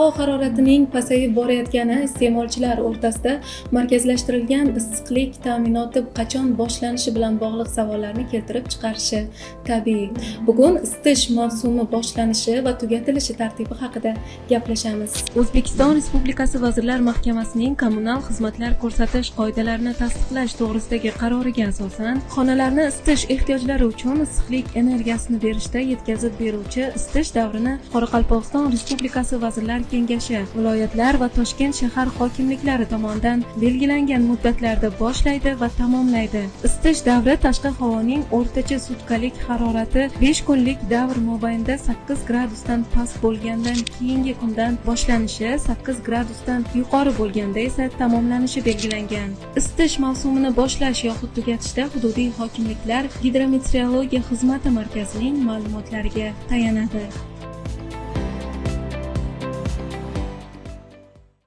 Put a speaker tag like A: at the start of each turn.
A: Havo haroratining pasayib borayotgani iste'molchilar o'rtasida markazlashtirilgan issiqlik ta'minoti qachon boshlanishi bilan bog'liq savollarni keltirib chiqarishi tabiiy. Bugun isitish mavsumi boshlanishi va tugatilishi tartibi haqida gaplashamiz. O'zbekiston Respublikasi Vazirlar Mahkamasining kommunal xizmatlar ko'rsatish qoidalarini tasdiqlash to'g'risidagi qaroriga asosan, xonalarni isitish ehtiyojlari uchun issiqlik energiyasini berishda yetkazib beruvchi isitish davrini Qoraqalpog'iston Respublikasi Vazirlar Kengashi, viloyatlar va Toshkent shahar hokimliklari tomonidan belgilangan muddatlarda boshlaydi va tamomlaydi. Isitish davri tashqi havoning o'rtacha sutkalik harorati 5 kunlik davr mobaynida 8 gradusdan past bo'lgandan keyingi kundan boshlanishi, 8 gradusdan yuqori bo'lganda esa tamomlanishi belgilangan. Isitish mavsumini boshlash yoxud tugatishda hududiy hokimliklar gidrometeorologiya xizmati markazining ma'lumotlariga tayanadi.